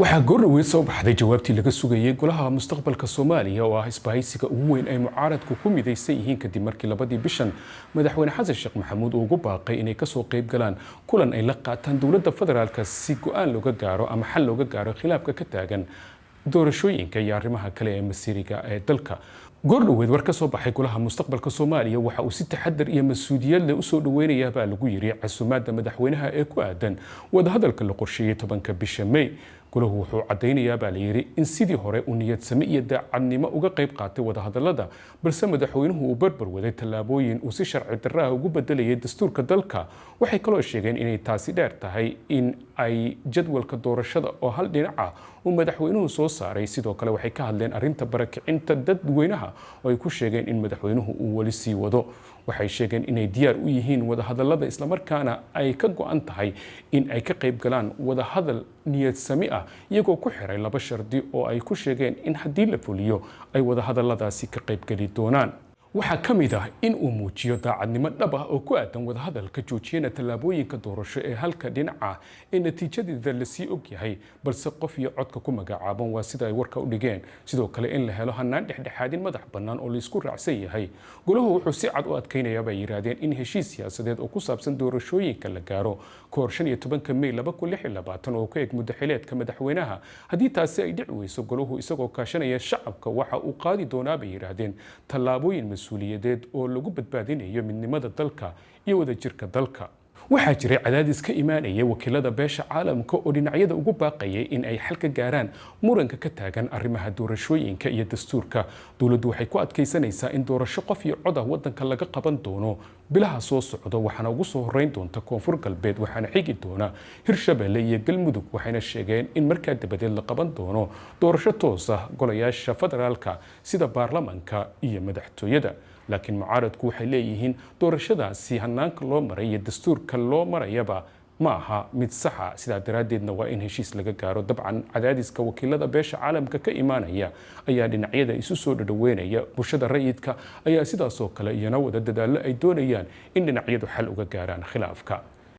Waxaa goordhoweyd soo baxday jawaabtii laga sugayay Golaha Mustaqbalka Soomaaliya, oo ah isbahaysiga ugu weyn ay mucaaradku ku midaysan yihiin, kadib markii 2dii bishan Madaxweyne Xasan Sheekh Maxamuud uu ugu baaqay inay kasoo qayb galaan kulan ay la qaataan dowladda federaalka, si go'aan looga gaaro ama xal looga gaaro khilaafka ka taagan doorashooyinka iyo arrimaha kale ee masiiriga ee dalka. Goordhoweyd war ka soo baxay Golaha Mustaqbalka Soomaaliya waxa uu si taxadar iyo mas'uuliyad leh usoo dhaweynayaa, baa lagu yiri, casumaadda madaxweynaha ee ku aadan wadahadalka la qorsheeyey 10ka bisha May. Golahu wuxuu caddaynayaa, baa la yidhi, in sidii hore uu niyadsame iyo daacadnimo uga qayb qaatay wadahadalada, balse madaxweynuhu uu barbar waday tallaabooyin uu si sharci darraha ugu bedelayay dastuurka dalka. Waxay kaloo sheegeen inay taasi dheer tahay in ay jadwalka doorashada oo hal dhinaca uu madaxweynuhu soo saaray. Sidoo kale waxay ka hadleen arrinta barakicinta dadweynaha oo ay ku sheegeen in madaxweynuhu uu weli sii wado. Waxay sheegeen inay diyaar u yihiin wadahadalada, islamarkaana ay ka go'an tahay in ay ka qayb galaan wadahadal niyadsami ah, iyagoo ku xiray laba shardi oo ay ku sheegeen in haddii la fuliyo ay wadahadaladaasi ka qaybgeli doonaan. Waxaa ka mid ah in uu muujiyo daacadnimo dhab ah oo ku aadan wadahadalka, joojiyana tallaabooyinka doorasho ee halka dhinaca ee natiijadeeda lasii og yahay, balse qof iyo codka ku magacaaban, waa sida ay warka u dhigeen. Sidoo kale in la helo hanaan dhexdhexaadin madax bannaan oo laisku raacsan yahay. Golahu wuxuu si cad u adkaynayaa, bay yidhaahdeen, in heshiis siyaasadeed oo ku saabsan doorashooyinka la gaaro kahor 15ka May 2026, oo ka eg muddaxileedka madaxweynaha. Haddii taasi ay dhici weyso, golahu isagoo kaashanaya shacabka waxa uu qaadi doonaa, bay yidhaahdeen, tallaabooyin mas'uuliyadeed oo lagu badbaadinayo midnimada dalka iyo wadajirka dalka. Waxaa jiray cadaadis ka imaanaya wakiilada beesha caalamka oo dhinacyada ugu baaqayay in ay xal ka gaaraan muranka ka taagan arrimaha doorashooyinka iyo dastuurka. Dowladdu waxay ku adkaysanaysaa in doorasho qof iyo cod ah waddanka laga qaban doono bilaha soo socda, waxaana ugu soo horeyn doonta Koonfur Galbeed, waxaana xigi doona Hirshabelle iyo Galmudug. Waxayna sheegeen in markaa dabadeed la qaban doono doorasho toos ah golayaasha federaalka sida baarlamanka iyo madaxtooyada. Laakiin mucaaradku waxay leeyihiin doorashadaasi hanaanka loo maray iyo dastuurka loo marayaba ma aha mid saxa, sidaa daraaddeedna waa in heshiis laga gaaro. Dabcan cadaadiska wakiilada beesha caalamka ka imaanaya ayaa dhinacyada isu soo dhadhaweynaya. Bulshada rayidka ayaa sidaasoo kale iyana wada dadaallo ay doonayaan in dhinacyadu xal uga gaaraan khilaafka.